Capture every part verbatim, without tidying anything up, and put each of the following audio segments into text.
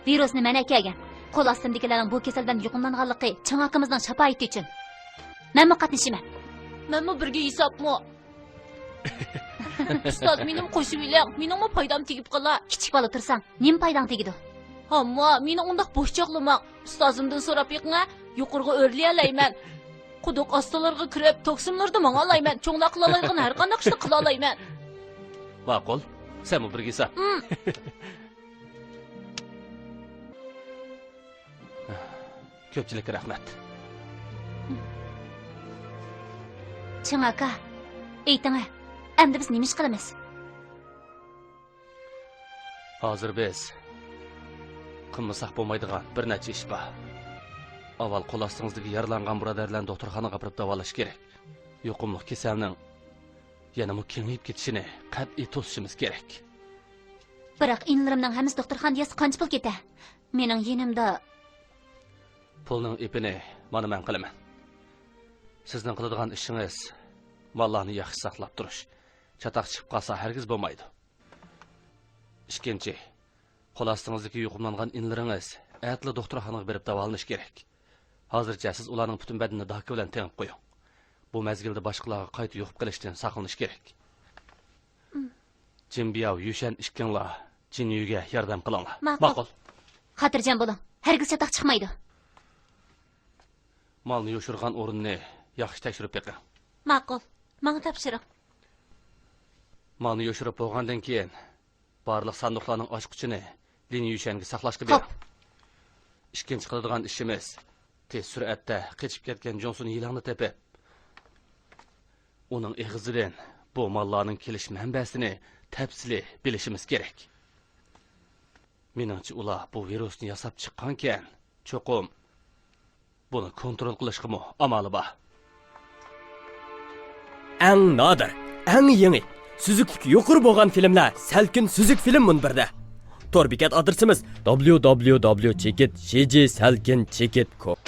ۋىرۇسنى مەن ئەكەلگەن. قول ئاستىمدىكىلەرنىڭ بۇ كېسەلدىن يۇقۇملانغانلىقى چىڭ ئاكىمىزنىڭ شاپائىتى ئۈچۈن. مەنمۇ قاتنىشىمەن. مەنمۇ بىرگە ھېسابمۇ. ئۇستاز، مېنىمۇ قوشۇۋېلىڭ، مېنىڭمۇ پايدام تېگىپ قالار. كىچىك بالا تۇرساڭ، نېمە پايداڭ تېگىدۇ؟ ھامما، مېنى ئۇنداق بوش چاغلىماڭ. ئۇستازىمدىن سوراپ بېقىڭ ھە، يۇقىرىغا ئۆرلىيەلەيمەن. قۇدۇق ئاستىلىرىغا كىرىپ، توكسىملىرىدا ماڭالايمەن. چوڭلار قىلالايدىغان ھەر قانداق ئىشنى قىلالايمەن. ماقۇل، سەنمۇ بىرگە ھېساب. كۆپچىلىككە رەھمەت. چىڭ ئاكا، ئېيتىڭە، ئەمدى بىز نېمە ئىش قىلىمىز؟ ھازىر بىز قىلمىساق بولمايدىغان بىر نەچچە ئىش بار. ئاۋۋال قول ئاستىڭىزدىكى يارىلانغان بۇرادەرلەرنى دوختۇرخانىغا ئاپىرىپ داۋالاش كېرەك. يۇقۇملۇق كېسەلنىڭ يەنىمۇ كېڭىيىپ كېتىشىنى قەتئىي توسۇشىمىز كېرەك. بىراق ئىنىلىرىمنىڭ ھەممىسى دوختۇرخانىدا ياتسا قانچە پۇل كېتە؟ مېنىڭ يېنىمدا. پۇلنىڭ ئېپىنى مانا مەن قىلىمەن. سىزنىڭ قىلىدىغان ئىشىڭىز ماللارنى ياخشى ساقلاپ تۇرۇش. چاتاق چىقىپ قالسا ھەرگىز بولمايدۇ. ئىككىنچى، قول ئاستىڭىزدىكى يۇقۇملانغان ئىنىلىرىڭىز ئەتىلا دوختۇرخانىغا بېرىپ داۋالىنىشى كېرەك. ھازىرچە سىز ئۇلارنىڭ پۈتۈن بەدىنىنى داكا بىلەن تېڭىپ قويۇڭ. بۇ مەزگىلدە باشقىلارغا قايتا يۇقۇپ قېلىشتىن ساقلىنىش كېرەك. جىنبياۋ، يۈشەن ئىككىڭلار جىنيۈگە ياردەم قىلىڭلار. ماقۇل. ماقۇل. خاتىرجەم بولۇڭ، ھەرگىز چاتاق چىقمايدۇ. مالنى يوشۇرغان ئورۇننى ياخشى تەكشۈرۈپ بېقىڭ. ماقۇل، ماڭا تاپشۇرۇڭ. مالنى يوشۇرۇپ بولغاندىن كېيىن، بارلىق ساندۇقلارنىڭ ئاچقۇچىنى لىن يۈشەنگە ساقلاشقا بېرىڭ. خوپ. ئىككىنچى قىلىدىغان ئىشىمىز، تېز سۈرئەتتە قېچىپ كەتكەن جۇڭسۇن يىلاننى تېپىپ، ئۇنىڭ ئېغىزىدىن بۇ ماللارنىڭ كېلىش مەنبەسىنى تەپسىلىي بىلىشىمىز كېرەك. مېنىڭچە، ئۇلار بۇ ۋىرۇسنى ياساپ چىققانكەن، چوقۇم بۇنى كونترول قىلىشقىمۇ ئامالى بار. ئەڭ نادىر، ئەڭ يېڭى، سۈزۈكلۈكى يۇقىرى بولغان فىلىملەر سەلكىن سۈزۈك فىلىم مۇنبىرىدە. تور بېكەت ئادرېسىمىز: دابليۇ دابليۇ دابليۇ چېكىت جى جى سەلكىن چېكىت كوم.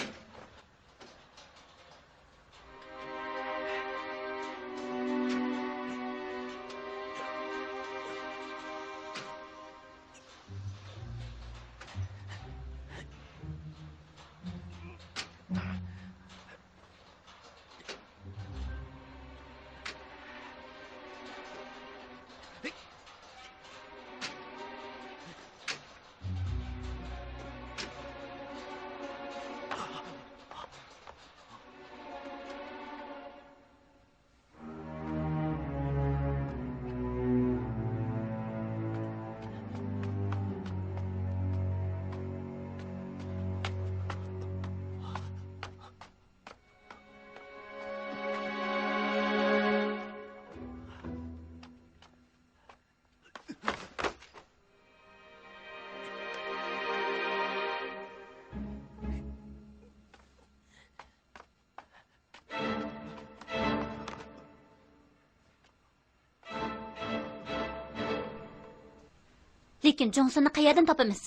لېكىن جۇڭسۇننى قەيەردىن تاپىمىز؟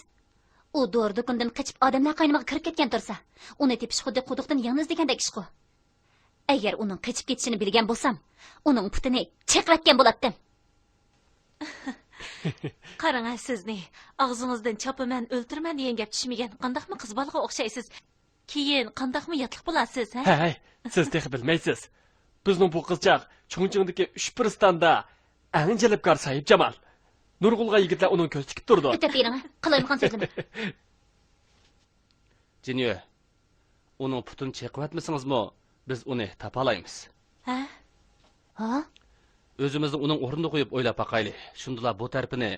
ئۇ دورا دۇكىنىدىن قېچىپ ئادەملەر قاينىمىغا كىرىپ كەتكەن تۇرسا، ئۇنى تېپىش خۇددى قۇدۇقتىن يىڭنە ئىزدىگەندەك ئىشقۇ. ئەگەر ئۇنىڭ قېچىپ كېتىشىنى بىلگەن بولسام، ئۇنىڭ پۇتىنى چېقىۋەتكەن بولاتتىم. قاراڭ ھە سىزنى، ئاغزىڭىزدىن چاپىمەن، ئۆلتۈرىمەن دېگەن گەپ چۈشمىگەن، قانداقمۇ قىز بالىغا ئوخشايسىز؟ كېيىن قانداقمۇ ياتلىق بولارسىز، ھە؟ ھە، ھەي، سىز تېخى بىلمەيسىز. بىزنىڭ بۇ قىزچاق چۇڭچىڭدىكى ئۈچ پىرىستاندا ئەڭ جەلپكار ساھىبجامال. نۇرغۇنلىغان يىگىتلەر ئۇنىڭ كۆزى تىكىپ تۇرىدۇ. ئۆتۈپ بېرىڭ، قىلايمىقان سۆزلىمە. جىنيۈ، ئۇنىڭ پۇتىنى چېقىۋەتمىسىڭىزمۇ، بىز ئۇنى تاپالايمىز. ھە؟ ھا؟ ئۆزىمىزنى ئۇنىڭ ئورنىدا قويۇپ ئويلاپ باقايلى. شۇندىلا بۇ تەرىپىنى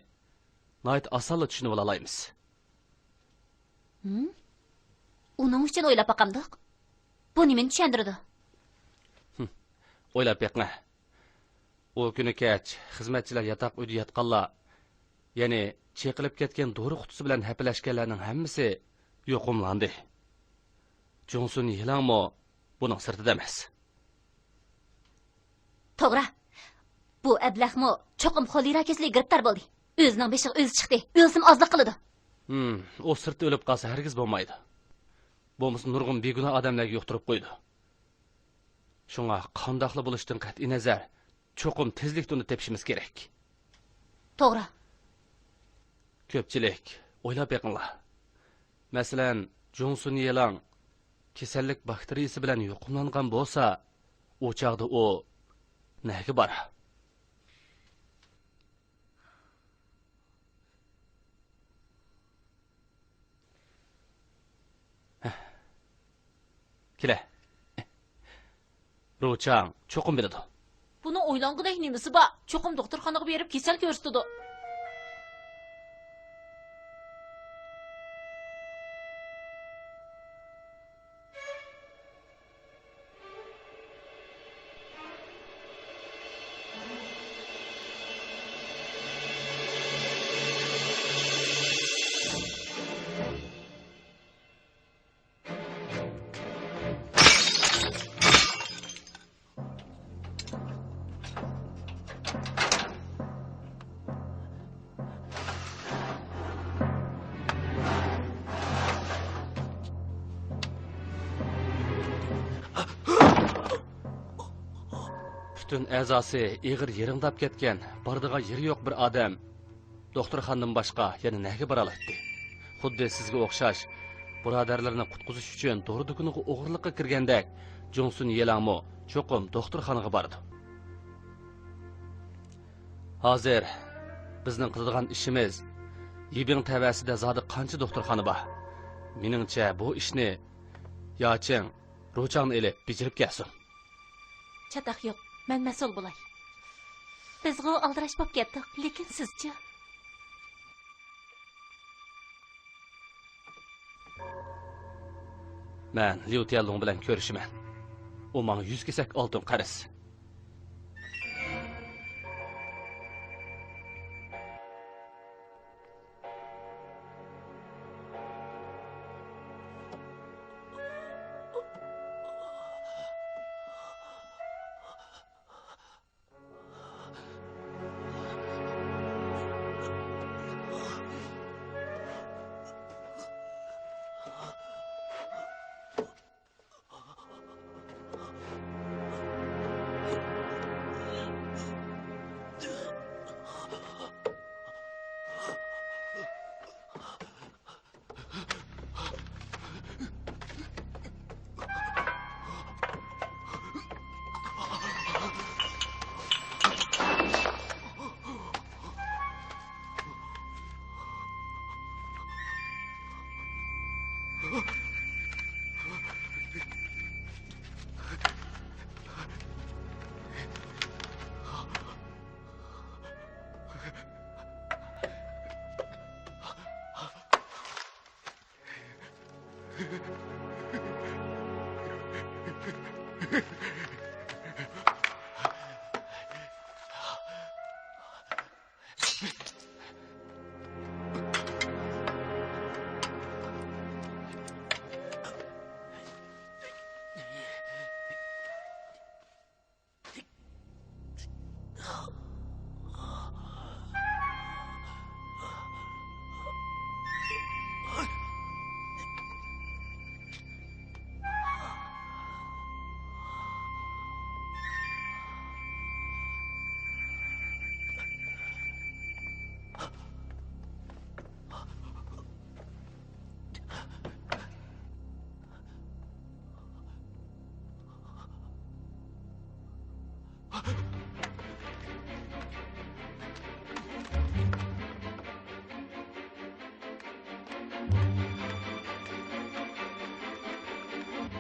ناھايىتى ئاسانلا چۈشىنىۋالالايمىز. ھىم؟ ئۇنىڭ ئۈچۈن ئويلاپ باقامدۇق؟ بۇ نېمىنى چۈشەندۈرىدۇ؟ ھىم. ئويلاپ بېقىڭە. ئۇ كۈنى كەچ خىزمەتچىلەر ياتاق ئۆيدە ياتقانلار، يەنى چېقىلىپ كەتكەن دورا قۇتىسى بىلەن ھەپىلەشكەنلەرنىڭ ھەممىسى يۇقۇملاندى. جۇڭسۇن يىلەڭمۇ بۇنىڭ سىرتىدا ئەمەس. توغرا. بۇ ئەبلەخمۇ چوقۇم خولېرا كېسىلىگە گىرىپتار بولدى. ئۆزىنىڭ بېشىغا ئۆزى چىقتى. ئۆلسىمۇ ئازلىق قىلىدۇ. ھىم، ئۇ سىرتتا ئۆلۈپ قالسا ھەرگىز بولمايدۇ. بولمىسا نۇرغۇن بىگۇناھ ئادەملەرگە يۇقتۇرۇپ قويىدۇ. شۇڭا قانداقلا بولۇشىدىن قەتئىينەزەر، چوقۇم تېزلىكتە ئۇنى تېپىشىمىز كېرەك. توغرا. كۆپچىلىك، ئويلاپ بېقىڭلار. مەسىلەن، جۇڭسۇن يېلىڭ كېسەللىك باكتېرىيىسى بىلەن يۇقۇملانغان بولسا، ئۇ چاغدا ئۇ نەگە بارار؟ كېلە. روچاڭ چوقۇم بىلىدۇ. بۇنىڭ ئويلانغۇدەك نېمىسى بار؟ چوقۇم دوختۇرخانىغا بېرىپ كېسەل كۆرسىتىدۇ. پۈتۈن ئەزاسى ئېغىر يىرىڭداپ كەتكەن، بارىدىغان يېرى يوق بىر ئادەم دوختۇرخانىدىن باشقا يەنە نەگە بارالايتتى؟ خۇددى سىزگە ئوخشاش، بۇرادەرلىرىنى قۇتقۇزۇش ئۈچۈن دورا دۇكىنىغا ئوغرىلىققا كىرگەندەك، جۇڭسۇن يېلەڭمۇ چوقۇم دوختۇرخانىغا بارىدۇ. ھازىر بىزنىڭ قىلىدىغان ئىشىمىز، يىبىڭ تەۋەسىدە زادى قانچە دوختۇرخانا بار؟ مېنىڭچە، بۇ ئىشنى ياچىڭ روچاڭنى ئېلىپ بېجىرىپ كەلسۇن. چاتاق يوق، مەن مەسئۇل بولاي. بىزغۇ ئالدىراش بوپ كەتتۇق، لېكىن سىزچۇ؟ مەن ليۇ تيەنلۇڭ بىلەن كۆرۈشىمەن. ئۇ ماڭا يۈز كېسەك ئالتۇن قەرز.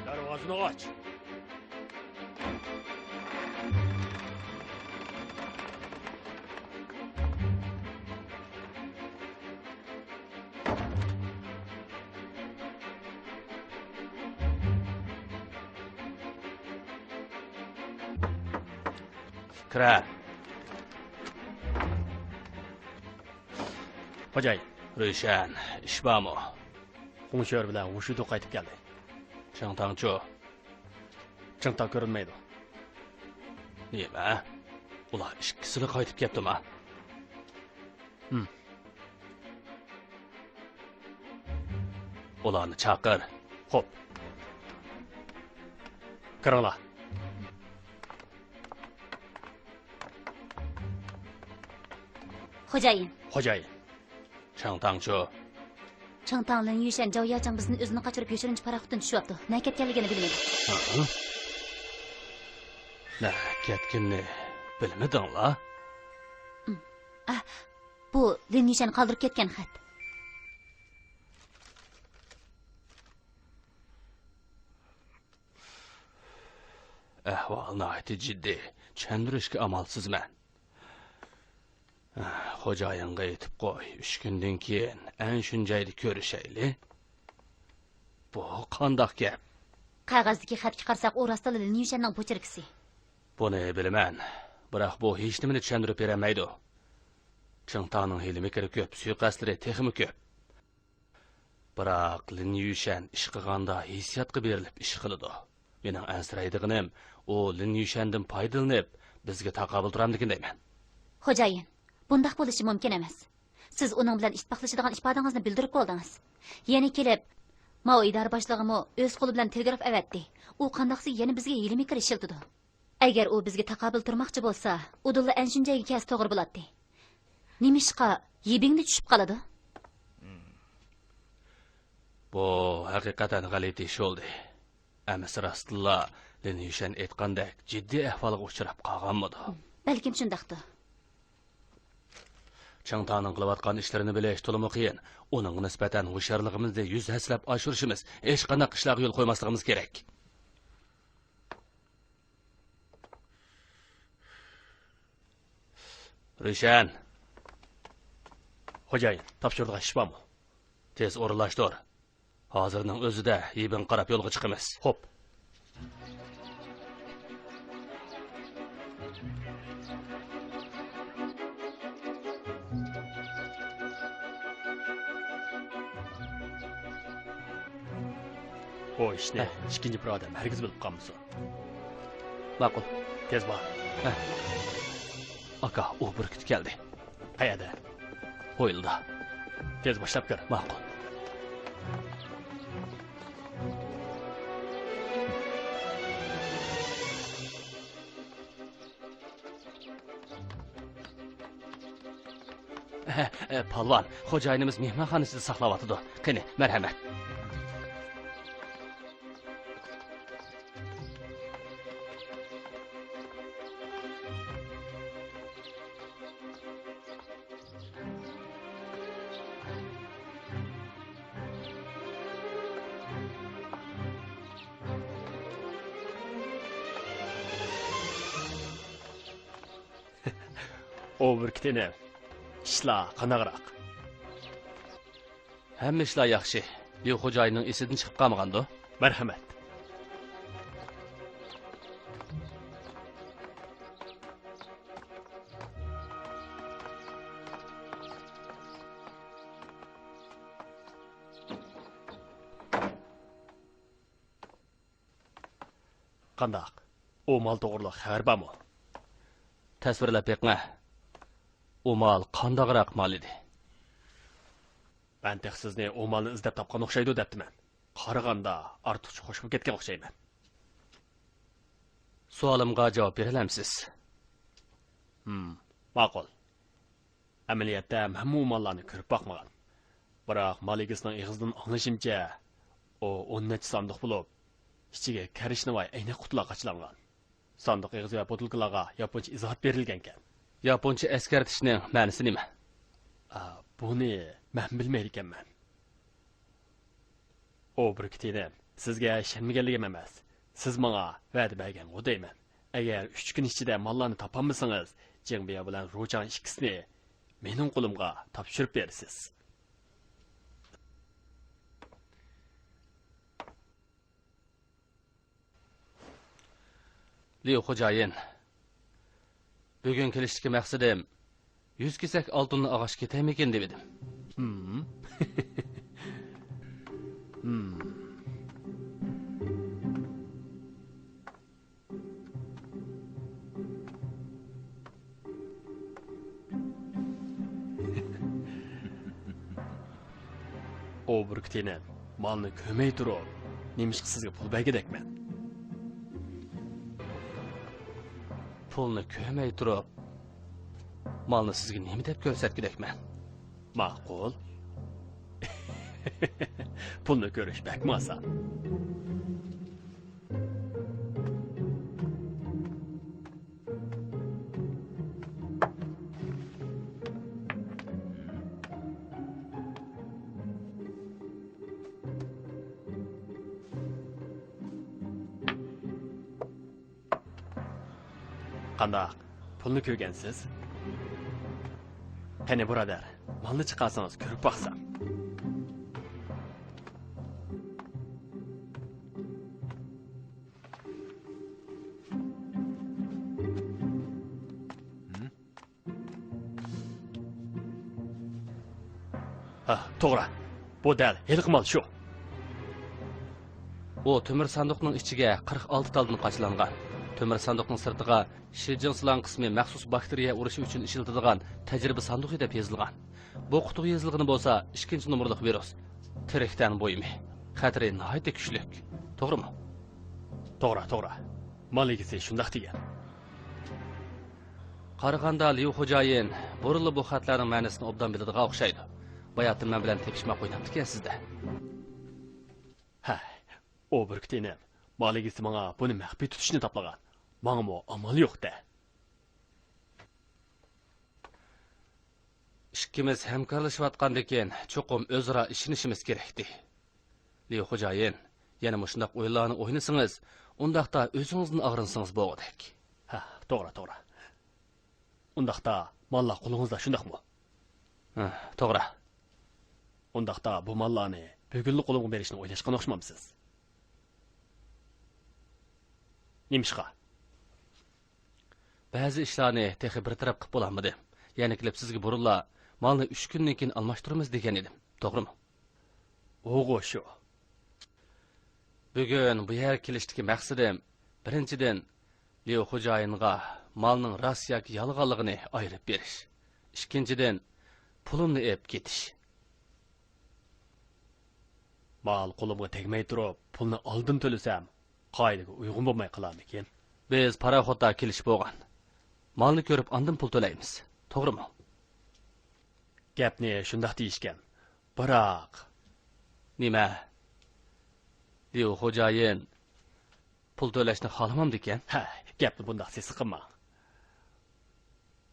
دەرۋازىنى ئاچ! كىرە. خوجايىن. روشەن، ئىش بارمۇ؟ خۇڭشۆر بىلەن ۋۇشۈدۇ قايتىپ كەلدى. چىڭتاڭچۇ؟ چىڭتاڭ كۆرۈنمەيدۇ. نېمە؟ ئۇلار ئىككىسىلا قايتىپ كەپتۇما؟ ھىم. ئۇلارنى چاقىر. خوپ. كىرىڭلار. خوجايىن. خوجايىن. چىڭتاڭچۇ. چىڭتاڭ لىن يۈشەن جاۋ ياچاڭ بىزدىن ئۆزىنى قاچۇرۇپ يوشۇرۇنچە پاراخوتتىن چۈشۈۋاپتۇ. نەگە كەتكەنلىكىنى بىلمىدۇق. ھە؟ نەگە كەتكىنىنى بىلمىدىڭلار؟ ئىم. ئە، بۇ لىن يۈشەن قالدۇرۇپ كەتكەن خەت. ئەھۋال ناھايىتى جىددىي. چۈشەندۈرۈشكە ئامالسىزمەن. خوجايىنغا ئېيتىپ قوي، ئۈچ كۈندىن كېيىن ئەنشۈنجەيدە كۆرۈشەيلى. بۇ قانداق گەپ؟ قەغەزدىكى خەتكە قارىساق، ئۇ راستلا لىن يۈشەننىڭ پوچېركىسى. بۇنى بىلىمەن، بىراق بۇ ھېچنېمىنى چۈشەندۈرۈپ بېرەلمەيدۇ. چىڭتاڭنىڭ ھىيلە-مىكرى كۆپ، سۇيىقەستلىرى تېخىمۇ كۆپ. بىراق لىن يۈشەن ئىش قىلغاندا ھېسسىياتقا بېرىلىپ ئىش قىلىدۇ. مېنىڭ ئەنسىرەيدىغىنىم، ئۇ لىن يۈشەندىن پايدىلىنىپ، بىزگە تاقابىل تۇرامدىكىن دەيمەن. خوجايىن، بۇنداق بولۇشى مۇمكىن ئەمەس. سىز ئۇنىڭ بىلەن ئىتتىپاقلىشىدىغان ئىپادىڭىزنى بىلدۈرۈپ بولدىڭىز. يەنە كېلىپ، ماۋۇ ئىدارە باشلىقىمۇ ئۆز قولى بىلەن تېلېگراف ئەۋەتتى. ئۇ قانداقسى يەنە بىزگە ھىيلە-مىكىر ئىشلىتىدۇ. ئەگەر ئۇ بىزگە تاقابىل تۇرماقچى بولسا، ئۇدۇللا ئەنشۈنجەيگە كەلسە توغرا بولاتتى. نېمىشقا يىبىڭدە چۈشۈپ قالىدۇ؟ بۇ ھەقىقەتەن غەلىتە ئىش بولدى. ئەمىسە راستتىنلا لىن يۈشەن ئېيتقاندەك جىددىي ئەھۋالغا ئۇچراپ قالغانمىدۇ؟ بەلكىم شۇنداقتۇ. چىڭتاڭنىڭ قىلىۋاتقان ئىشلىرىنى بىلىش تولىمۇ قىيىن. ئۇنىڭغا نىسبەتەن ھوشيارلىقىمىزنى يۈز ھەسسىلەپ ئاشۇرۇشىمىز، ھېچقانداق ئىشلارغا يول قويماسلىقىمىز كېرەك. رىشەن! خوجايىن، تاپشۇرىدىغان ئىش بارمۇ؟ تېز ئورۇنلاشتۇر. ھازىرنىڭ ئۆزىدە يىبىنغا قاراپ يولغا چىقىمىز. خوپ. بۇ ئىشنى ھە. ئىككىنچى بىر ئادەم ھەرگىز بىلىپ قالمىسۇن. ماقۇل. تېز بار. ھە. ئاكا، ئۇ بۈركۈت كەلدى. قەيەردە؟ ھويلىدا. تېز باشلاپ كىر. ماقۇل. ھە، ھە، پالۋان، خوجايىنىمىز مېھمانخانىسىدا ساقلاۋاتىدۇ. قېنى، مەرھەمەت. ئۇ بۈركۈت ئىنىم، ئىشلار قانداقراق؟ ھەممە ئىشلار ياخشى. ليۇ خوجايىننىڭ ئېسىدىن چىقىپ قالمىغاندۇ؟ مەرھەمەت. قانداق؟ ئۇ مال توغرىلىق خەۋەر بارمۇ؟ تەسۋىرلەپ بېقىڭە. ئۇ مال قانداقراق مال ئىدى؟ مەن تېخى سىزنى ئۇ مالنى ئىزدەپ تاپقان ئوخشايدۇ دەپتىمەن. قارىغاندا ئارتۇقچە خوش بولۇپ كەتكەن ئوخشايمەن. سوئالىمغا جاۋاب بېرەلەمسىز؟ ھىم، ماقۇل. ئەمەلىيەتتە مەنمۇ ئۇ ماللارنى كۆرۈپ باقمىغان. بىراق مال ئىگىسىنىڭ ئېغىزىدىن ئاڭلىشىمچە، ئۇ ئون نەچچە ساندۇق بولۇپ، ئىچىگە كەرشنىۋاي ئەينەك قۇتىلار قاچىلانغان. ساندۇق ئېغىزى ۋە پوتۇلكىلارغا ياپونچە ئىزاھات بېرىلگەنىكەن. ياپونچە ئەسكەرتىشنىڭ مەنىسى نېمە؟ ئا، بۇنى مەن بىلمەيدىكەنمەن. ئۇ بىر كىتىنىم، سىزگە ئىشەنمىگەنلىكىم ئەمەس. سىز ماڭا ۋەدە بەرگەنغۇ دەيمەن. ئەگەر ئۈچ كۈن ئىچىدە ماللارنى تاپالمىسىڭىز، جېڭبىيا بىلەن روچاڭ ئىككىسىنى مېنىڭ قولۇمغا تاپشۇرۇپ بېرىسىز. ليۇ خوجايىن، بۈگۈن كېلىشتىكى مەقسىتىم، يۈز كېسەك ئالتۇننى ئالغاچ كېتەيمىكىن دېۋىدىم. ھىم. ھىم. ئۇ بىر كىتىنىم، مالنى كۆرمەي تۇرۇپ، نېمىشقا سىزگە پۇل بەرگۈدەكمەن؟ پۇلنى كۆرمەي تۇرۇپ، مالنى سىزگە نېمە دەپ كۆرسەتكۈدەكمەن؟ ماقۇل. پۇلنى كۆرۈش بەكمۇ ئاسان. قانداق؟ پۇلنى كۆرگەنسىز؟ قېنى، بۇرادەر، مالنى چىقارسىڭىز، كۆرۈپ باقسام. ھە، توغرا. بۇ دەل ھېلىقى مال شۇ. ئۇ تۆمۈر ساندۇقنىڭ ئىچىگە قىرىق ئالتە تالدىن قاچىلانغان. تۆمۈر ساندۇقنىڭ سىرتىغا شىجىڭسىلان قىسمى مەخسۇس باكتېرىيە ئۇرۇشى ئۈچۈن ئىشلىتىدىغان تەجرىبە ساندۇقى دەپ يېزىلغان. بۇ قۇتىغا يېزىلغىنى بولسا ئىككىنچى نومۇرلۇق ۋىرۇس. تىرىك تەن بۇيۇمى. خەتىرى ناھايىتى كۈچلۈك. توغرىمۇ؟ توغرا، توغرا. مال ئىگىسى شۇنداق دېگەن. قارىغاندا، ليۇ خوجايىن بۇرۇنلا بۇ خەتلەرنىڭ مەنىسىنى ئوبدان بىلىدىغان ئوخشايدۇ. باياتىن مەن بىلەن تېپىشماق ئويناپتىكەن سىزدە. ھە، ئۇ بىر كۈتىنىم. مال ئىگىسى ماڭا بۇنى مەخپىي تۇتۇشنى تاپلىغان. ماڭىمۇ ئامال يوق-دە. ئىككىمىز ھەمكارلىشىۋاتقاندىكىن، چوقۇم ئۆزئارا ئىشىنىشىمىز كېرەكتى. ليۇ خوجايىن، يەنە مۇشۇنداق ئويۇنلارنى ئوينىسىڭىز، ئۇنداقتا ئۆزىڭىزدىن ئاغرىنسىڭىز بولغۇدەك. ھە، توغرا، توغرا. ئۇنداقتا ماللار قولىڭىزدا، شۇنداقمۇ؟ ھە، توغرا. ئۇنداقتا بۇ ماللارنى بۈگۈنلا قولۇمغا بېرىشنى ئويلاشقان ئوخشىمامسىز؟ نېمىشقا؟ بەزى ئىشلارنى تېخى بىر تەرەپ قىلىپ بولالمىدىم. يەنە كېلىپ سىزگە بۇرۇنلا مالنى ئۈچ كۈندىن كېيىن ئالماشتۇرىمىز دېگەن ئىدىم. توغرىمۇ؟ ئۇغۇ شۇ. بۈگۈن بۇ يەرگە كېلىشتىكى مەقسىتىم، بىرىنچىدىن، ليۇ خوجايىنغا مالنىڭ راست ياكى يالغانلىقىنى ئايرىپ بېرىش. ئىككىنچىدىن، پۇلۇمنى ئېلىپ كېتىش. مال قولۇمغا تەگمەي تۇرۇپ، پۇلنى ئالدىن تۆلىسەم، قائىدىگە ئۇيغۇن بولماي قالارمىكىن؟ بىز پاراخوتتا كېلىشىپ بولغان. مالنى كۆرۈپ، ئاندىن پۇل تۆلەيمىز. توغرىمۇ؟ گەپنى شۇنداق دېيىشكەن. بىراق. نېمە؟ ليۇ خوجايىن پۇل تۆلەشنى خالىمامدىكەن؟ ھە، گەپنى بۇنداق سېسىق قىلماڭ.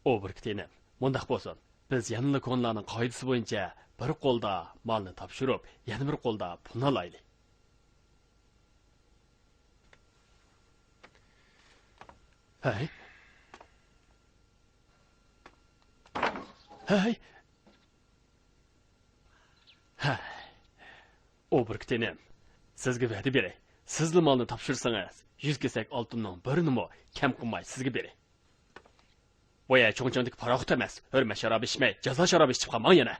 ئۇ بىر كىتىنىم، مۇنداق بولسۇن، بىز يەنىلا كونلارنىڭ قائىدىسى بويىچە بىر قولدا مالنى تاپشۇرۇپ، يەنە بىر قولدا پۇلنى ئالايلى. ھەي. ھەي. ھەي. ئۇ بىر كىتىنىم، سىزگە ۋەدە بېرەي، سىزلا مالنى تاپشۇرسىڭىز، يۈز كېسەك ئالتۇننىڭ بىرىنىمۇ كەم قىلماي سىزگە بېرەي. بۇ يەر چۇڭچىڭدىكى پاراخوت ئەمەس، ھۆرمەت شارابى ئىچمەي، جازا شارابى ئىچىپ قالماڭ يەنە.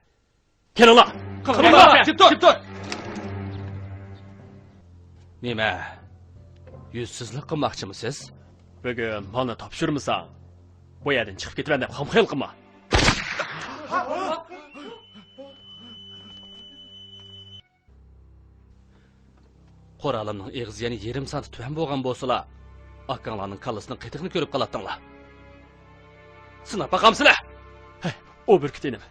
كېلىڭلار! قېنىڭلار! جىم تۇر! جىم تۇر! نېمە؟ يۈزسىزلىك قىلماقچىمۇ سىز؟ بۈگۈن مالنى تاپشۇرمىساڭ، بۇ يەردىن چىقىپ كېتىمەن دەپ خام خىيال قىلما. قورالىمنىڭ ئېغىزى يەنە يېرىم سانتى تۆۋەن بولغان بولسىلا، ئاكاڭلارنىڭ كاللىسىنىڭ قېتىقىنى كۆرۈپ قالاتتىڭلار. سىناپ باقامسىلەر؟ ھەي، ئۇ بىر كىتىنىم،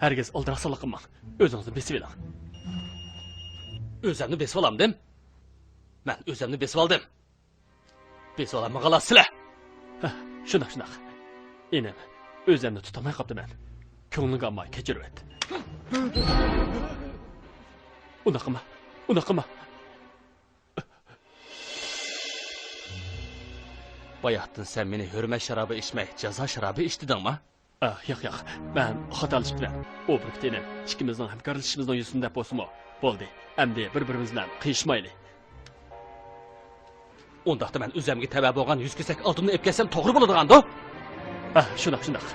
ھەرگىز ئالدىراشسانلىق قىلماڭ. ئۆزىڭىزنى بېسىۋېلىڭ. ئۆزۈمنى بېسىۋالامدىم؟ مەن ئۆزۈمنى بېسىۋالدىم. بېسىۋالالمىغانلار سىلەر! ھە، شۇنداق، شۇنداق. ئىنىم، ئۆزۈمنى تۇتالماي قاپتىمەن. كۆڭلۈڭگە ئالماي كەچۈرۈۋەت. ئۇنداق قىلما، ئۇنداق قىلما. باياتتىن سەن مېنى ھۆرمەت شارابى ئىچمەي، جازا شارابى ئىچ دېدىڭما؟ ئاھ، ياق، ياق، مەن خاتالىشىپتىمەن. ئۇ بىر كىتىنىم، ئىككىمىزنىڭ ھەمكارلىشىشىمىزنىڭ يۈزىسىدىن دەپ بولسىمۇ، بولدى، ئەمدى بىر-بىرىمىز بىلەن قىيىشمايلى. ئۇنداقتا مەن ئۆزۈمگە تەۋە بولغان يۈز كېسەك ئالتۇننى ئېلىپ كەلسەم توغرا بولىدىغاندۇ؟ ئاھ، شۇنداق، شۇنداق.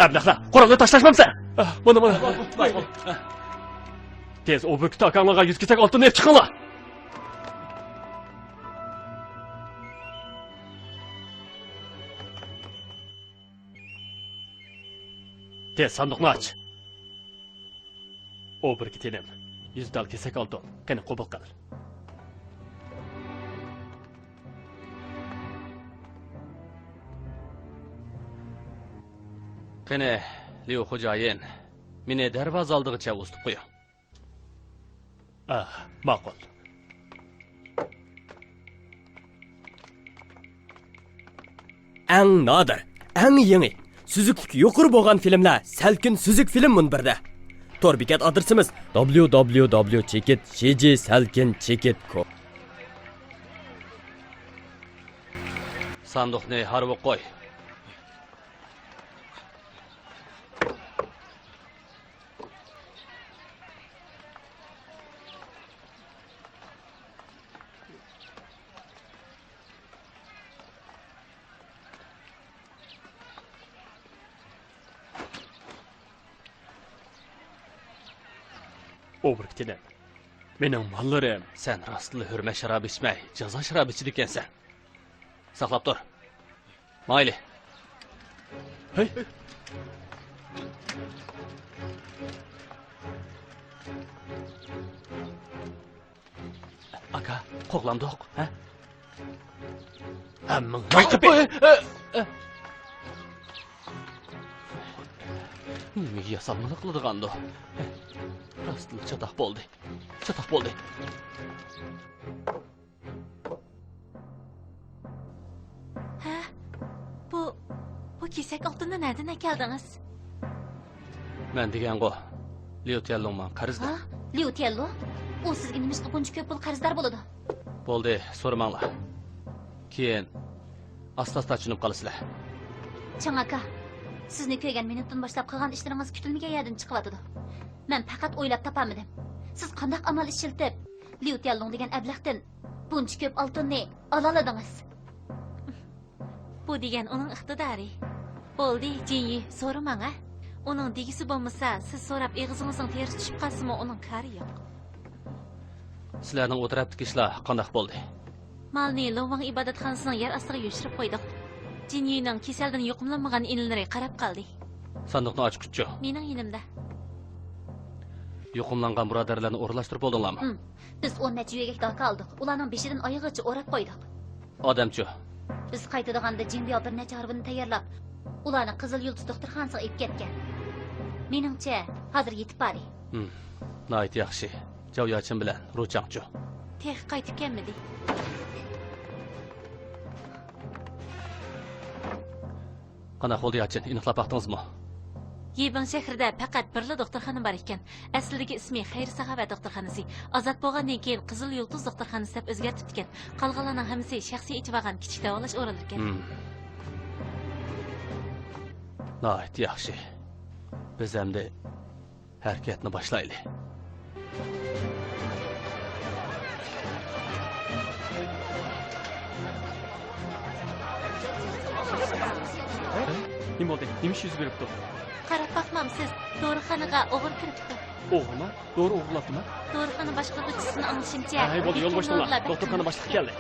ئەبلەخلا، قورالنى تاشلاشمامسەن؟ ئاھ، مانا، مانا. تېز ئۇ بۈركۈت ئاكاڭلارغا يۈز كېسەك ئالتۇننى ئېلىپ چىقىڭلار. تېز ساندۇقنى ئاچ. ئۇ بىر كىتىنىم، يۈز تال كېسەك ئالتۇن، قېنى، قوبۇل قىل. قېنى، ليۇ خوجايىن، مېنى دەرۋازا ئالدىغىچە ئۇزىتىپ قويۇڭ. ئاھ، ماقۇل. ئەڭ نادىر، ئەڭ يېڭى، سۈزۈكلۈكى يۇقىرى بولغان فىلىملەر سەلكىن سۈزۈك فىلىم مۇنبىرىدە. تور بېكەت ئادرېسىمىز: دابليۇ دابليۇ دابليۇ چېكىت شى جى سەلكىن چېكىت كوم. ساندۇقنى ھارۋىغا قوي. ئوغرى تىلىم. مېنىڭ ماللىرىم. سەن راستلا ھۆرمەت شارابى ئىچمەي، جازا شارابى ئىچىدىكەنسەن. ساقلاپ تۇر. مايلى. ھەي! ئاكا، قوغلاندۇق، ھە؟ ھەممىڭ ماي قېپى! نېمە ياسالمىلىق قىلىدىغاندۇ؟ راستلا چاتاق بولدى. چاتاق بولدى. ھە؟ بۇ، بۇ كېسەك ئالتۇننى نەدىن ئەكەلدىڭىز؟ مەن دېگەنغۇ، ليۇ تيەنلۇڭ ماڭا قەرزدار. ھا؟ ليۇ تيەنلۇڭ؟ ئۇ سىزگە نېمىشقا بۇنچە كۆپ پۇل قەرزدار بولىدۇ؟ بولدى، سورىماڭلار. كېيىن ئاستا-ئاستا چۈشىنىپ قالىسىلەر. چىڭ ئاكا، سىزنى كۆرگەن مىنۇتتىن باشلاپ قىلغان ئىشلىرىڭىز كۈتۈلمىگەن يەردىن چىقىۋاتىدۇ. مەن پەقەت ئويلاپ تاپالمىدىم. سىز قانداق ئامال ئىشلىتىپ، ليۇ تيەنلۇڭ دېگەن ئەبلەختىن بۇنچە كۆپ ئالتۇننى ئالالىدىڭىز؟ بۇ دېگەن ئۇنىڭ ئىقتىدارى. بولدى، جىنيۈ، سورىماڭ، ھە؟ ئۇنىڭ دېگۈسى بولمىسا، سىز سوراپ ئېغىزىڭىزنىڭ تېرىسى چۈشۈپ قالسىمۇ ئۇنىڭ كارى يوق. سىلەرنىڭ ئۇ تەرەپتىكى ئىشلار قانداق بولدى؟ مالنى لوۋاڭ ئىبادەتخانىسىنىڭ يەر ئاستىغا يوشۇرۇپ قويدۇق. جىنيۈنىڭ كېسەلدىن يۇقۇملانمىغان ئىنىلىرى قاراپ قالدى. ساندۇقنى ئاچقۇچچۇ؟ مېنىڭ يېنىمدا. يۇقۇملانغان بۇرادەرلەرنى ئورۇنلاشتۇرۇپ بولدۇڭلارمۇ؟ ھىم. بىز ئون نەچچە يۈرگەك داكا ئالدۇق. ئۇلارنىڭ بېشىدىن ئايىغىچە ئوراپ قويدۇق. ئادەمچۇ؟ بىز قايتىدىغاندا جىڭبياۋ بىر نەچچە ھارۋىنى تەييارلاپ، ئۇلارنى قىزىل يۇلتۇز دوختۇرخانىسىغا ئېلىپ كەتكەن. مېنىڭچە، ھازىر يېتىپ باردى. ھىم، ناھايىتى ياخشى. جاۋ ياچىن بىلەن رۇچاڭچۇ؟ تېخى قايتىپ كەلمىدى. قانداق بولدى ياچىن، ئېنىقلاپ باقتىڭىزمۇ؟ يىبىڭ شەھىرىدە پەقەت بىرلا دوختۇرخانا بار ئىكەن. ئەسلىدىكى ئىسمى خەير-ساخاۋەت دوختۇرخانىسى. ئازاد بولغاندىن كېيىن قىزىل يۇلتۇز دوختۇرخانىسى دەپ ئۆزگەرتىپتىكەن. قالغانلارنىڭ ھەممىسى شەخسىي ئېچىۋالغان كىچىك داۋالاش ئورۇنلىرىكەن. ھىم. ناھايىتى ياخشى. بىز ئەمدى ھەرىكەتنى باشلايلى. نېمە بولدى؟ نېمە ئىش يۈز بېرىپتۇ؟ قاراپ باقمامسىز؟ دورىخانىغا ئوغرى كىرىپتۇ. ئوغرىما؟ دورا ئوغرىلاپتىما؟ دورىخانا باشقۇرغۇچىسىدىن ئاڭلىشىمچە، ھەي، بولدى، يول بوشلىما. دوختۇرخانا باشلىقى كەلدى.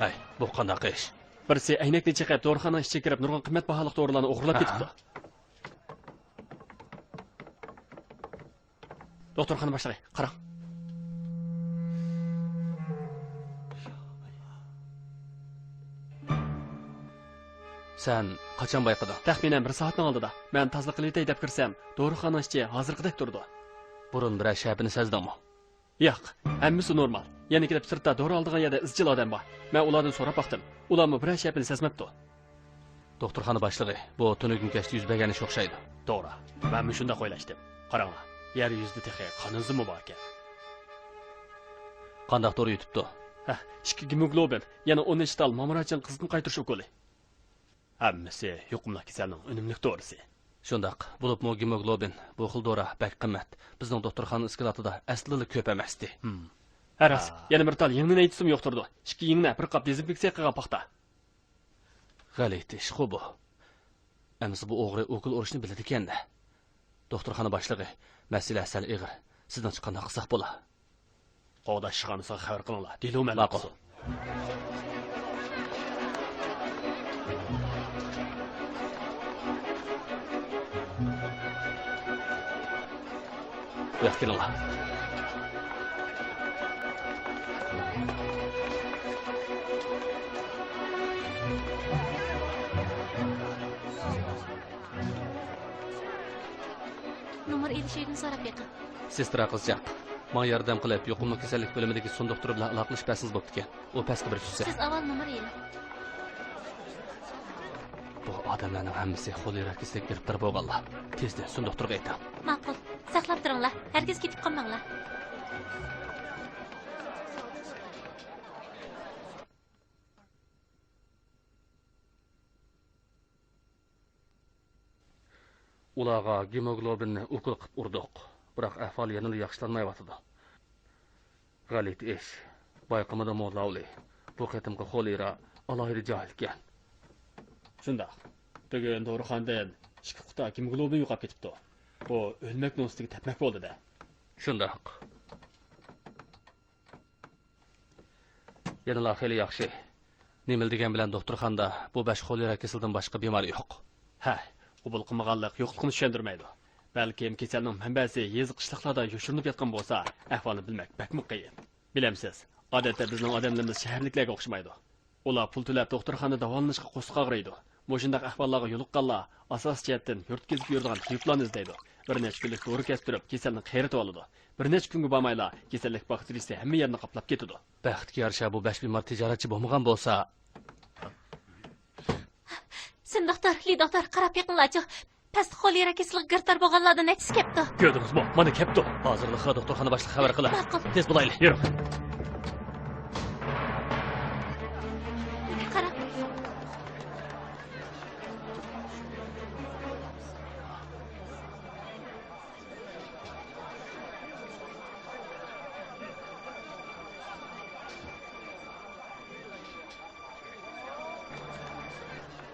ھەي، بۇ قانداق ئىش؟ بىرسى ئەينەكنى چېقىپ، دورىخانىنىڭ ئىچىگە كىرىپ، نۇرغۇن قىممەت باھالىق دورىلارنى ئوغرىلاپ كېتىپتۇ. دوختۇرخانا باشلىقى، قاراڭ. سەن قاچان بايقىدىڭ؟ تەخمىنەن بىر سائەتنىڭ ئالدىدا. مەن تازىلىق قىلىۋېتەي دەپ كىرسەم، دورىخانىنىڭ ئىچى ھازىرقىدەك تۇرىدۇ. بۇرۇن بىرەر شەپىنى سەزدىڭمۇ؟ ياق، ھەممىسى نورمال. يەنە كېلىپ سىرتتا دورا ئالىدىغان يەردە ئىزچىل ئادەم بار. مەن ئۇلاردىن سوراپ باقتىم. ئۇلارمۇ بىرەر شەپىنى سەزمەپتۇ. دوختۇرخانا باشلىقى، بۇ تۈنۈگۈن كەچتە يۈز بەرگەن ئىش ئوخشايدۇ. توغرا. مەنمۇ شۇنداق ئويلاشتىم. قاراڭلار، يەر يۈزىدە تېخى قان ئىزىمۇ باركەن. قانداق دورا يۇتۇپتۇ؟ ھە، ئىككى گېموگلوبىن، يەنە ئون نەچچە تال مامراچىن قىزىتما قايتۇرۇش ئوكۇلى. ھەممىسى يۇقۇملۇق كېسەلنىڭ ئۈنۈملۈك دورىسى. شۇنداق، بولۇپمۇ گېموگلوبىن، بۇ خىل دورا بەك قىممەت. بىزنىڭ دوختۇرخانا ئىسكىلاتىدا ئەسلىلا كۆپ ئەمەستى. ھىم. ھە، راست. ھا. يەنە بىر تال يىڭنە نەيچىسىمۇ يوقتۇردى. ئىككى يىڭنە، بىر قاپ دېزىنفېكسىيە قىلغان پاختا. غەلىتە ئىشقۇ بۇ. ئەمىسە بۇ ئوغرى ئوكۇل ئۇرۇشنى بىلىدىكەن-دە. دوختۇرخانا باشلىقى، مەسىلە سەل ئېغىر. سىزنىڭچە قانداق قىلساق بولا؟ قوغداش ئىشخانىسىغا خەۋەر قىلىڭلار. دېلو مەلۇم قىلسۇن. بۇياققا كېلىڭلار. تەكشۈرۈشنى سوراپ بېقىڭ. سېسترا قىزچاق، ماڭا ياردەم قىلىپ، يۇقۇملۇق كېسەللىك بۆلۈمىدىكى سۇن دوختۇرى بىلەن ئالاقىلىشىپ بەرسىڭىز بوپتىكەن. ئۇ پەسكە بىر چۈشسە. سىز ئاۋۋال نومۇر ئېلىڭ. بۇ ئادەملەرنىڭ ھەممىسى خولېرا كېسىلىگە گىرىپتار بولغانلار. تېزدىن سۇن دوختۇرىغا ئېيتىڭ. ماقۇل. ساقلاپ تۇرۇڭلار. ھەرگىز كېتىپ قالماڭلار. ئۇلارغا گېموگلوبىننى ئوكۇل قىلىپ ئۇردۇق، بىراق ئەھۋالى يەنىلا ياخشىلانمايۋاتىدۇ. غەلىتە ئىش، بايقىمىدىمۇ لاۋلى؟ بۇ قېتىمقى خولېرا ئالاھىدە جاھىلكەن. شۇنداق. بۈگۈن دورىخانىدىن ئىككى قۇتا گېموگلوبىن يوقاپ كېتىپتۇ. بۇ ئۆلمەكنىڭ ئۈستىگە تەپمەك بولدى-دە. شۇنداق. يەنىلا خېلى ياخشى. نېمىلا دېگەن بىلەن دوختۇرخانىدا بۇ بەش خولېرا كېسىلىدىن باشقا بىمار يوق. ھە، قوبۇل قىلمىغانلىق يوقلۇقنى چۈشەندۈرمەيدۇ. بەلكىم كېسەلنىڭ مەنبەسى يېزا، قىشلاقلاردا يوشۇرۇنۇپ ياتقان بولسا، ئەھۋالنى بىلمەك بەكمۇ قىيىن. بىلەمسىز، ئادەتتە بىزنىڭ ئادەملىرىمىز شەھەرلىكلەرگە ئوخشىمايدۇ. ئۇلار پۇل تۆلەپ دوختۇرخانىدا داۋالىنىشقا قورسىقى ئاغرىيدۇ. مۇشۇنداق ئەھۋاللارغا يولۇققانلار ئاساسىي جەھەتتىن يۇرت كېزىپ يۈرىدىغان تېۋىپلارنى ئىزدەيدۇ. بىر نەچچە كۈنلۈك دورا كەسىپ تۇرۇپ، كېسەلنى قېرىتىۋالىدۇ. بىر نەچچە كۈنگە بارمايلا، كېسەللىك باكتېرىيىسى ھەممە يەرنى قاپلاپ كېتىدۇ. بەختكە يارىشا، بۇ بەش بىمار تىجارەتچى بولمىغان بولسا. سىن دوختۇر، لى دوختۇر، قاراپ بېقىڭلارچۇ. پەستە خولېرا كېسىلىگە گىرىپتار بولغانلاردىن نەچچىسى كەپتۇ؟ كۆردىڭىزمۇ؟ مانا كەپتۇ. ھازىرلا دوختۇرخانا باشلىقىغا خەۋەر قىلىڭ. ماقۇل. تېز بولايلى. يۈرۈڭ. قاراپ.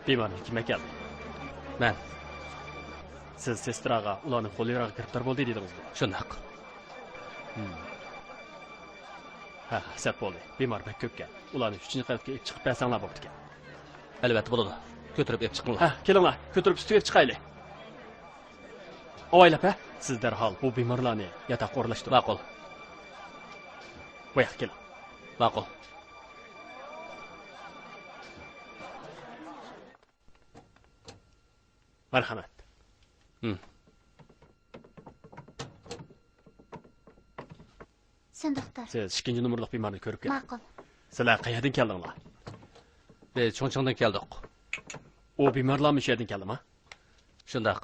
بىمارنى كىم ئەكەلدى؟ مەن. سىز سېستراغا ئۇلارنىڭ خولېراغا گىرىپتار بولدى دېدىڭىزمۇ؟ شۇنداق. ھە، سەت بولدى. بىمار بەك كۆپكەن. ئۇلارنى ئۈچىنچى قەۋەتكە ئېلىپ چىقىپ بەرسەڭلار بوپتىكەن. ئەلۋەتتە بولىدۇ. كۆتۈرۈپ ئېلىپ چىقىڭلار. ھە، كېلىڭلار، كۆتۈرۈپ ئۈستىگە ئېلىپ چىقايلى. ئاۋايلاپ، ھە؟ سىز دەرھال بۇ بىمارلارنى ياتاققا ئورۇنلاشتۇرۇڭ. ماقۇل. بۇ ياققا كېلىڭ. ماقۇل. مەرھەمەت. ھىم. سىن دوختۇر. سىز ئىككىنچى نومۇرلۇق بىمارنى كۆرۈپ كېلىڭ. ماقۇل. سىلەر قەيەردىن كەلدىڭلار؟ بىز چۇڭچىڭدىن كەلدۇق. ئۇ بىمارلارمۇ شۇ يەردىن كەلدىما؟ شۇنداق.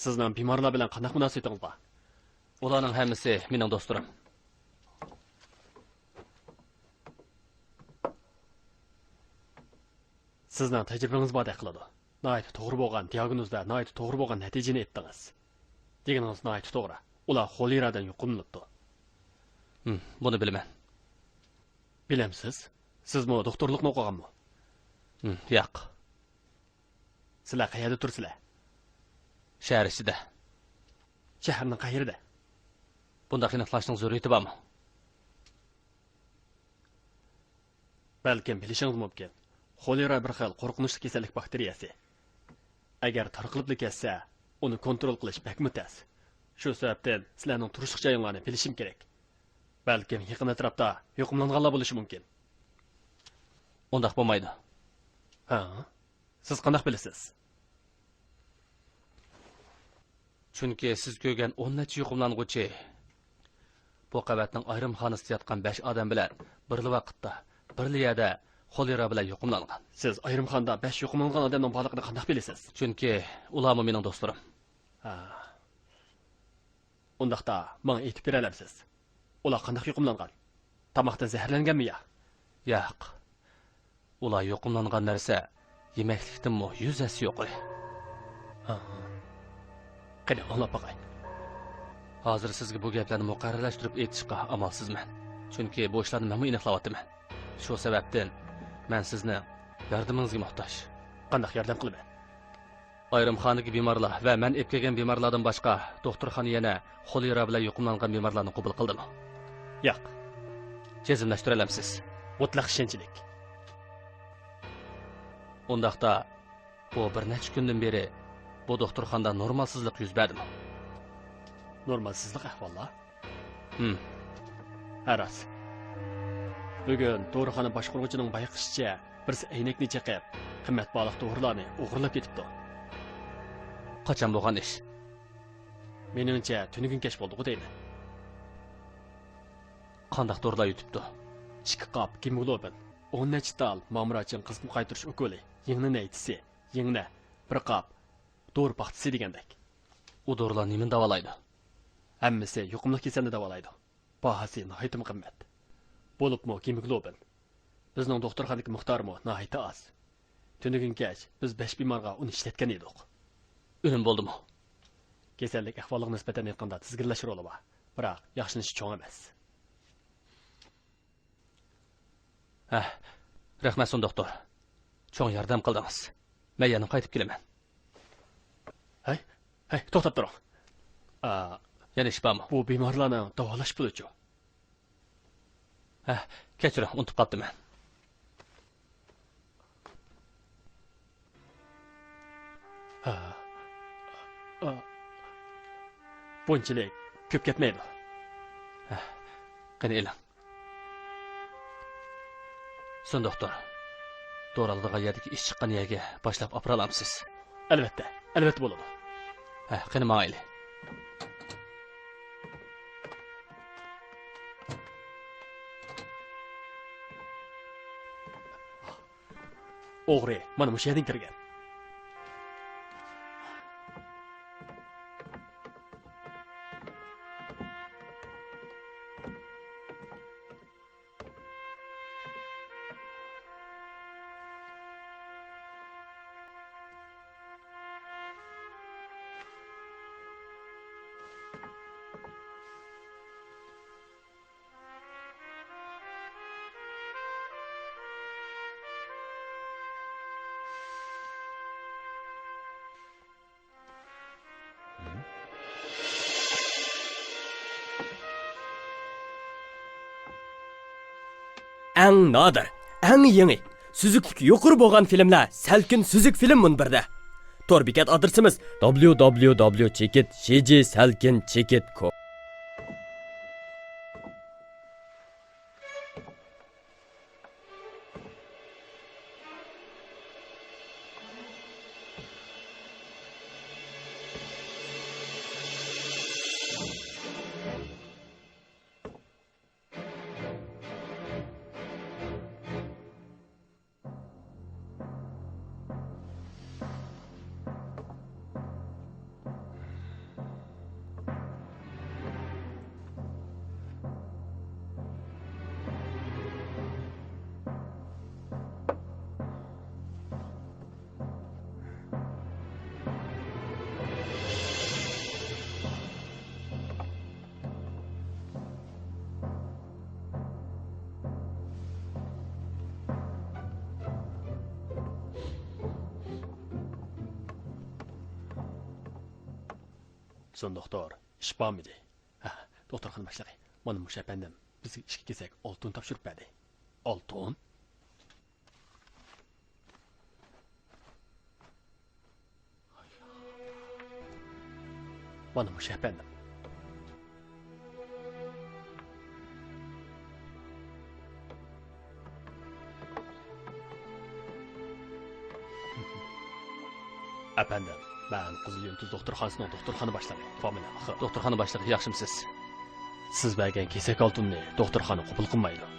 سىزنىڭ بىمارلار بىلەن قانداق مۇناسىۋىتىڭىز بار؟ ئۇلارنىڭ ھەممىسى مېنىڭ دوستلىرىم. سىزنىڭ تەجرىبىڭىز باردەك قىلىدۇ. ناھايىتى توغرا بولغان دىياگنوز ۋە ناھايىتى توغرا بولغان نەتىجىنى ئېيتتىڭىز. دېگىنىڭىز ناھايىتى توغرا. ئۇلار خولېرادىن يۇقۇملىنىپتۇ. ھىم، بۇنى بىلىمەن. بىلەمسىز؟ سىزمۇ دوختۇرلۇقنى ئوقۇغانمۇ؟ ھىم، ياق. سىلەر قەيەردە تۇرىسىلەر؟ شەھەر ئىچىدە. شەھەرنىڭ قەيىرىدە؟ بۇنداق ئېنىقلاشنىڭ زۆرۈرىيىتى بارمۇ؟ بەلكىم بىلىشىڭىز مۇمكىن، خولېرا بىر خىل قورقۇنچلۇق كېسەللىك باكتېرىيەسى. ئەگەر تارقىلىپلا كەتسە، ئۇنى كونترول قىلىش بەكمۇ تەس. شۇ سەۋەبتىن سىلەرنىڭ تۇرۇشلۇق جايىڭلارنى بىلىشىم كېرەك. بەلكىم يېقىن ئەتراپتا يۇقۇملانغانلار بولۇشى مۇمكىن. ئۇنداق بولمايدۇ. ھە؟ سىز قانداق بىلىسىز؟ چۈنكى سىز كۆرگەن ئون نەچچە يۇقۇملانغۇچى بۇ قەۋەتنىڭ ئايرىم خانىسىدا ياتقان بەش ئادەم بىلەن بىرلا ۋاقىتتا، بىرلا يەردە خولېرا بىلەن يۇقۇملانغان. سىز ئايرىم خانىدا بەش يۇقۇملانغان ئادەمنىڭ بارلىقىنى قانداق بىلىسىز؟ چۈنكى ئۇلارمۇ مېنىڭ دوستلىرىم. ھا. ئۇنداقتا ماڭا ئېيتىپ بېرەلەمسىز؟ ئۇلار قانداق يۇقۇملانغان؟ تاماقتىن زەھەرلەنگەنمۇ يا؟ ياق. ئۇلار يۇقۇملانغان نەرسە يېمەكلىكتىنمۇ يۈز ھەسسە يۇقىرى. ھا. قېنى، ئاڭلاپ باقاي. ھازىر سىزگە بۇ گەپلەرنى مۇقەررەرلەشتۈرۈپ ئېيتىشقا ئامالسىزمەن. چۈنكى بۇ ئىشلارنى مەنمۇ ئېنىقلاۋاتىمەن. شۇ سەۋەبتىن مەن سىزنىڭ ياردىمىڭىزگە موھتاج. قانداق ياردەم قىلىمەن؟ ئايرىمخانىدىكى بىمارلار ۋە مەن ئېلىپ كەلگەن بىمارلاردىن باشقا، دوختۇرخانا يەنە خولېرا بىلەن يۇقۇملانغان بىمارلارنى قوبۇل قىلدىمۇ؟ ياق. جەزملەشتۈرەلەمسىز؟ مۇتلەق ئىشەنچلىك. ئۇنداقتا، بۇ بىر نەچچە كۈندىن بېرى بۇ دوختۇرخانىدا نورمالسىزلىق يۈز بەردىمۇ؟ نورمالسىزلىق ئەھۋاللار؟ ھىم. ھە، راست. بۈگۈن دورىخانا باشقۇرغۇچىنىڭ بايقىشىچە، بىرسى ئەينەكنى چېقىپ، قىممەت باھالىق دورىلارنى ئوغرىلاپ كېتىپتۇ. قاچان بولغان ئىش؟ مېنىڭچە، تۈنۈگۈن كەچ بولدىغۇ دەيمەن. قانداق دورىلار يۈتۈپتۇ؟ ئىككى قاپ گېموگلوبىن، ئون نەچچە تال مامراچىڭ قىزىتما قايتۇرۇش ئوكۇلى، يىڭنە نەيچىسى، يىڭنە، بىر قاپ دورا پاختىسى دېگەندەك. ئۇ دورىلار نېمىنى داۋالايدۇ؟ ھەممىسى يۇقۇملۇق كېسەلنى داۋالايدۇ. باھاسى ناھايىتىمۇ قىممەت. بولۇپمۇ گېموگلوبىن. بىزنىڭ دوختۇرخانىدىكى مىقدارمۇ ناھايىتى ئاز. تۈنۈگۈن كەچ بىز بەش بىمارغا ئۇنى ئىشلەتكەن ئىدۇق. ئۈنۈم بولدىمۇ؟ كېسەللىك ئەھۋالىغا نىسبەتەن ئېيتقاندا تىزگىنلەش رولى بار، بىراق ياخشىلىنىشى چوڭ ئەمەس. ھە، رەھمەت سۇن دوختۇر. چوڭ ياردەم قىلدىڭىز. مەن يەنە قايتىپ كېلىمەن. ھەي، ھەي، توختاپ تۇرۇڭ. ئا، يەنە ئىش بارمۇ؟ بۇ بىمارلارنىڭ داۋالاش پۇلىچۇ؟ ھە، كەچۈرۈڭ، ئۇنتۇپ قاپتىمەن. ھە. ئا، بۇنچىلىك كۆپ كەتمەيدۇ. ھە، قېنى ئېلىڭ. سۇن دوختۇر، دورا ئالىدىغان يەردىكى ئىش چىققان يەرگە باشلاپ ئاپىرالامسىز؟ ئەلۋەتتە، ئەلۋەتتە بولىدۇ. ھە، قېنى ماڭايلى. ئوغرى مانا مۇشۇ يەردىن كىرگەن. ئەڭ نادىر، ئەڭ يېڭى، سۈزۈكلۈكى يۇقىرى بولغان فىلىملەر سەلكىن سۈزۈك فىلىم مۇنبىرىدە. تور بېكەت ئادرېسىمىز: دابليۇ دابليۇ دابليۇ چېكىت شى جى سەلكىن چېكىت كوم. سۇن دوختۇر، ئىش بارمىدى؟ ھە، دوختۇرخانا باشلىقى، مانا مۇشۇ ئەپەندىم بىزگە ئىككى كېسەك ئالتۇن تاپشۇرۇپ بەردى. ئالتۇن؟ مانا مۇشۇ ئەپەندىم. ئەپەندىم، مەن قىزىل يۇلتۇز دوختۇرخانىسىنىڭ دوختۇرخانا باشلىقى، فامىلەم خې. دوختۇرخانا باشلىقى، ياخشىمۇسىز؟ سىز بەرگەن كېسەك ئالتۇننى دوختۇرخانا قوبۇل قىلمايدۇ.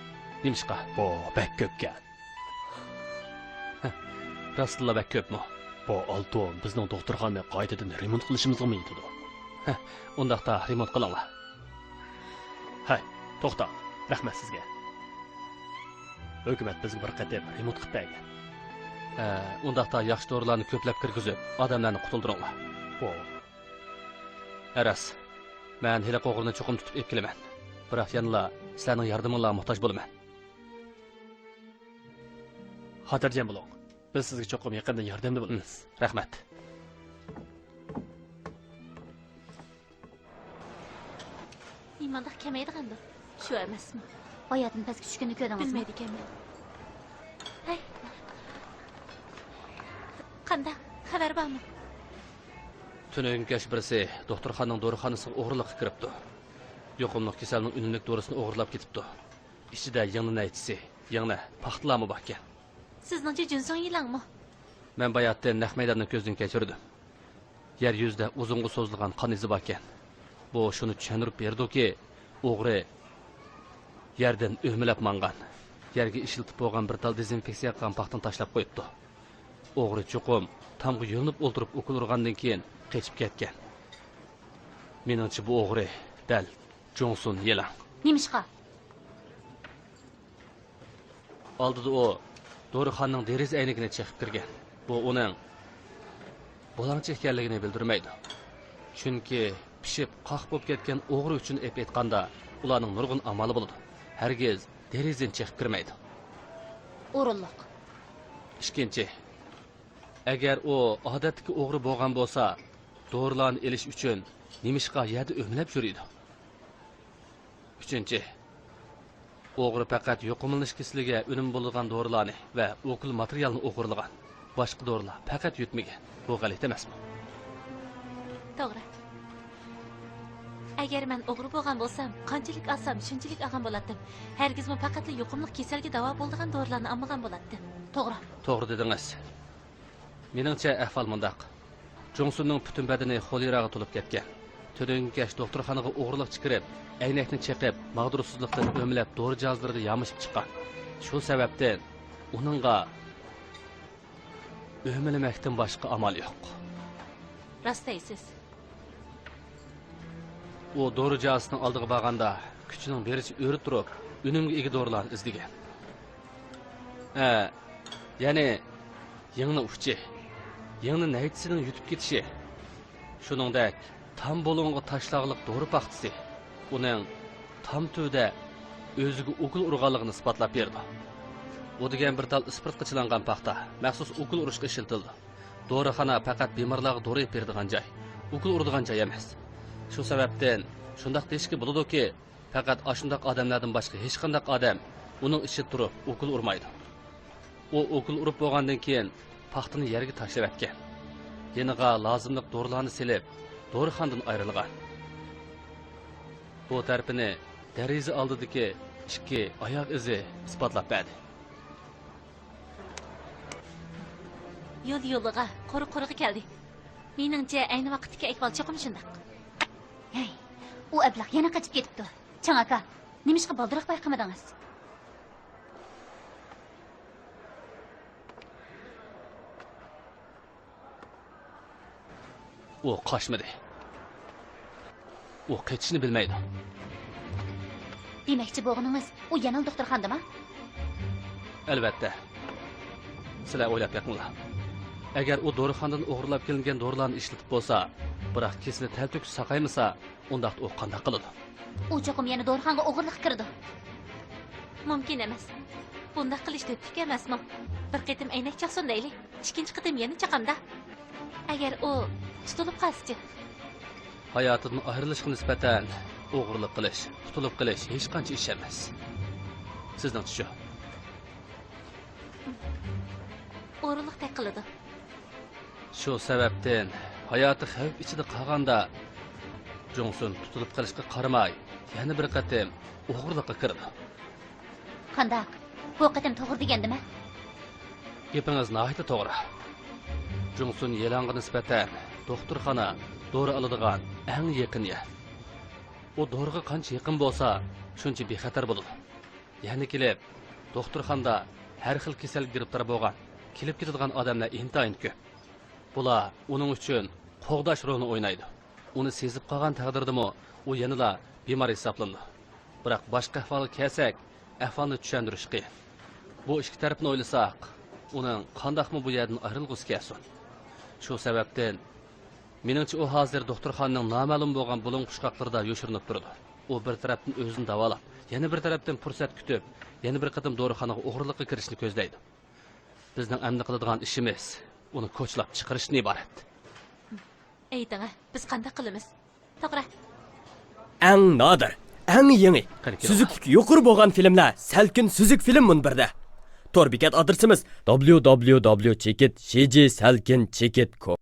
نېمىشقا؟ بۇ بەك كۆپكەن. ھە، راستلا بەك كۆپمۇ؟ بۇ ئالتۇن بىزنىڭ دوختۇرخانىنى قايتىدىن رېمونت قىلىشىمىزغىمۇ يېتىدۇ. ھە، ئۇنداقتا رېمونت قىلىڭلار. ھەي، توختاڭ، رەھمەت سىزگە. ھۆكۈمەت بىزگە بىر قېتىم رېمونت قىلىپ بەرگەن. ھە، ئۇنداقتا ياخشى دورىلارنى كۆپلەپ كىرگۈزۈپ، ئادەملەرنى قۇتۇلدۇرۇڭلار. بۇ. ھە، راست. مەن ھېلىقى ئوغرىنى چوقۇم تۇتۇپ ئېلىپ كېلىمەن. بىراق يەنىلا سىلەرنىڭ ياردىمىڭلارغا موھتاج بولىمەن. خاتىرجەم بولۇڭ. بىز سىزگە چوقۇم يېقىندىن ياردەمدە بولىمىز. ھىم، رەھمەت. نېمانداق كەمەيدىغاندۇ؟ شۇ ئەمەسمۇ؟ ھاياتىم پەسكە چۈشكىنىنى كۆردىڭىزمۇ؟ بىلمەيدىكەنمەن. ھەي. قانداق؟ خەۋەر بارمۇ؟ تۈنۈگۈن كەچ بىرسى دوختۇرخانىنىڭ دورىخانىسىغا ئوغرىلىققا كىرىپتۇ. يۇقۇملۇق كېسەلنىڭ ئۈنۈملۈك دورىسىنى ئوغرىلاپ كېتىپتۇ. ئىچىدە يىڭنە نەيچىسى، يىڭنە، پاختىلارمۇ باركەن. سىزنىڭچە جۈنسۇڭ يىلەڭمۇ؟ مەن باياتىن نەق مەيداننى كۆزدىن كەچۈردۈم. يەر يۈزىدە ئۇزۇنغا سوزۇلغان قان ئىزى باركەن. بۇ شۇنى چۈشەندۈرۈپ بېرىدۇكى، ئوغرى يەردىن ئۆمىلەپ ماڭغان، يەرگە ئىشلىتىپ بولغان بىر تال دېزىنفېكسىيە قىلغان پاختىنى تاشلاپ قويۇپتۇ. ئوغرى چوقۇم تامغا يۆلىنىپ ئولتۇرۇپ ئوكۇل ئۇرغاندىن كېيىن قېچىپ كەتكەن. مېنىڭچە، بۇ ئوغرى دەل جۇڭسۇن يىلىڭ. نېمىشقا؟ ئالدىدا ئۇ دورىخانىنىڭ دېرىزە ئەينىكىنى چېقىپ كىرگەن. بۇ ئۇنىڭ بۇلاڭچى ئىكەنلىكىنى بىلدۈرمەيدۇ. چۈنكى پىشىپ قاق بولۇپ كەتكەن ئوغرى ئۈچۈن ئېپ ئېيتقاندا، ئۇلارنىڭ نۇرغۇن ئامالى بولىدۇ. ھەرگىز دېرىزىنى چېقىپ كىرمەيدۇ. ئورۇنلۇق. ئىككىنچى، ئەگەر ئۇ ئادەتتىكى ئوغرى بولغان بولسا، دورىلارنى ئېلىش ئۈچۈن نېمىشقا يەردە ئۆمىلەپ يۈرىدۇ؟ ئۈچىنچى، ئوغرى پەقەت يۇقۇملىنىش كېسىلىگە ئۈنۈم بولىدىغان دورىلارنى ۋە ئوكۇل ماتېرىيالنى ئوغرىلىغان. باشقا دورىلار پەقەت يۈتمىگەن. بۇ غەلىتە ئەمەسمۇ؟ توغرا. ئەگەر مەن ئوغرى بولغان بولسام، قانچىلىك ئالسام، شۇنچىلىك ئالغان بولاتتىم. ھەرگىزمۇ پەقەتلا يۇقۇملۇق كېسەلگە داۋا بولىدىغان دورىلارنى ئالمىغان بولاتتىم. توغرا. توغرا دېدىڭىز. مېنىڭچە، ئەھۋال مۇنداق. جۇڭسۇننىڭ پۈتۈن بەدىنى خولېراغا تولۇپ كەتكەن. تۈنۈگۈن كەچ دوختۇرخانىغا ئوغرىلىق كىرىپ، ئەينەكنى چېقىپ، ماغدۇرسىزلىقتىن ئۆمىلەپ، دورا جىھازلىرىدا يامىشىپ چىققان. شۇ سەۋەبتىن ئۇنىڭغا ئۆمىلىمەكتىن باشقا ئامال يوق. راست دەيسىز. ئۇ دورا جىھازىنىڭ ئالدىغا بارغاندا، كۈچىنىڭ بېرىچە ئۆرە تۇرۇپ، ئۈنۈمگە ئىگە دورىلارنى ئىزدىگەن. ھە، يەنى يىڭنە ئۇچى، يىڭنە نەيچىسىنىڭ يۈتۈپ كېتىشى، شۇنىڭدەك تام بۇلۇڭىغا تاشلاغلىق دورا پاختىسى ئۇنىڭ تام تۈۋىدە ئۆزىگە ئوكۇل ئۇرغانلىقىنى ئىسپاتلاپ بېرىدۇ. بۇ دېگەن بىر تال ئىسپىرتقا چىلانغان پاختا، مەخسۇس ئوكۇل ئۇرۇشقا ئىشلىتىلىدۇ. دورىخانا پەقەت بىمارلارغا دورا ئېلىپ بېرىدىغان جاي، ئوكۇل ئۇرىدىغان جاي ئەمەس. شۇ سەۋەبتىن شۇنداق دېيىشكە بولىدۇكى، پەقەت ئاشۇنداق ئادەملەردىن باشقا ھېچقانداق ئادەم ئۇنىڭ ئىچىدە تۇرۇپ ئوكۇل ئۇرمايدۇ. ئۇ ئوكۇل ئۇرۇپ بولغاندىن كېيىن پاختىنى يەرگە تاشلىۋەتكەن. يېنىغا لازىملىق دورىلارنى سېلىپ، دورىخانىدىن ئايرىلغان. بۇ تەرىپىنى دېرىزە ئالدىدىكى ئىككى ئاياغ ئىزى ئىسپاتلاپ بەردى. يول يولىغا، قورۇ قورۇغا كەلدى. مېنىڭچە، ئەينى ۋاقىتتىكى ئەھۋال چوقۇم شۇنداق. ھەي، ئۇ ئەبلەخ يەنە قېچىپ كېتىپتۇ. چاڭ ئاكا، نېمىشقا بالدۇرراق بايقىمىدىڭىز؟ ئۇ قاچمىدى. ئۇ قېچىشنى بىلمەيدۇ. دېمەكچى بولغىنىڭىز، ئۇ يەنىلا دوختۇرخانىدىما؟ ئەلۋەتتە. سىلەر ئويلاپ بېقىڭلار. ئەگەر ئۇ دورىخانىدىن ئوغرىلاپ كېلىنگەن دورىلارنى ئىشلىتىپ بولسا، بىراق كېسىلى تەلتۆكۈس ساقايمىسا، ئۇنداقتا ئۇ قانداق قىلىدۇ؟ ئۇ چوقۇم يەنە دورىخانىغا ئوغرىلىققا كىرىدۇ. مۇمكىن ئەمەس. بۇنداق قىلىش تۆتلۈك ئەمەسمۇ؟ بىر قېتىم ئەينەك چاقسۇن دەيلى. ئىككىنچى قېتىم يەنە چاقامدا. ئەگەر ئۇ تۇتۇلۇپ قالسىچۇ؟ ھاياتىدىن ئايرىلىشقا نىسبەتەن ئوغرىلىق قىلىش، قۇتۇلۇپ قېلىش ھېچقانچە ئىش ئەمەس. سىزنىڭچە شۇ؟ ئورۇنلۇقتەك قىلىدۇ. شۇ سەۋەبتىن ھاياتى خەۋپ ئىچىدە قالغاندا، جۇڭسۇن تۇتۇلۇپ قېلىشقا قارىماي، يەنە بىر قېتىم ئوغرىلىققا كىرىدۇ. قانداق؟ بۇ قېتىم توغرا دېگەندىمەن؟ گېپىڭىز ناھايىتى توغرا. جۇڭسۇن يىلانغا نىسبەتەن دوختۇرخانا دورا ئالىدىغان ئەڭ يېقىن يەر. ئۇ دورىغا قانچە يېقىن بولسا، شۇنچە بىخەتەر بولىدۇ. يەنە كېلىپ، دوختۇرخانىدا ھەر خىل كېسەلگە گىرىپتار بولغان، كېلىپ كېتىدىغان ئادەملەر ئىنتايىن كۆپ. بۇلار ئۇنىڭ ئۈچۈن قوغداش رولىنى ئوينايدۇ. ئۇنى سېزىپ قالغان تەقدىردىمۇ ئۇ يەنىلا بىمار ھېسابلىنىدۇ. بىراق باشقا ئەھۋالغا كەلسەك، ئەھۋالنى چۈشەندۈرۈش قىيىن. بۇ ئىككى تەرەپنى ئويلىساق، ئۇنىڭ قانداقمۇ بۇ يەردىن ئايرىلغۇسى كەلسۇن. شۇ سەۋەبتىن، مېنىڭچە، ئۇ ھازىر دوختۇرخانىنىڭ نامەلۇم بولغان بۇلۇڭ پۇچقاقلىرىدا يوشۇرۇنۇپ تۇرىدۇ. ئۇ بىر تەرەپتىن ئۆزىنى داۋالاپ، يەنە بىر تەرەپتىن پۇرسەت كۈتۈپ، يەنە بىر قېتىم دورىخانىغا ئوغرىلىققا كىرىشنى كۆزلەيدۇ. بىزنىڭ ئەمدى قىلىدىغان ئىشىمىز ئۇنى كوچىلاپ چىقىرىشتىن ئىبارەت. ئېيتىڭە، بىز قانداق قىلىمىز؟ توغرا. ئەڭ نادىر، ئەڭ يېڭى، سۈزۈكلۈكى يۇقىرى بولغان فىلىملەر سەلكىن سۈزۈك فىلىم مۇنبىرىدە. تور بېكەت ئادرېسىمىز: دابليۇ دابليۇ دابليۇ چېكىت شى جى سەلكىن چېكىت كوم.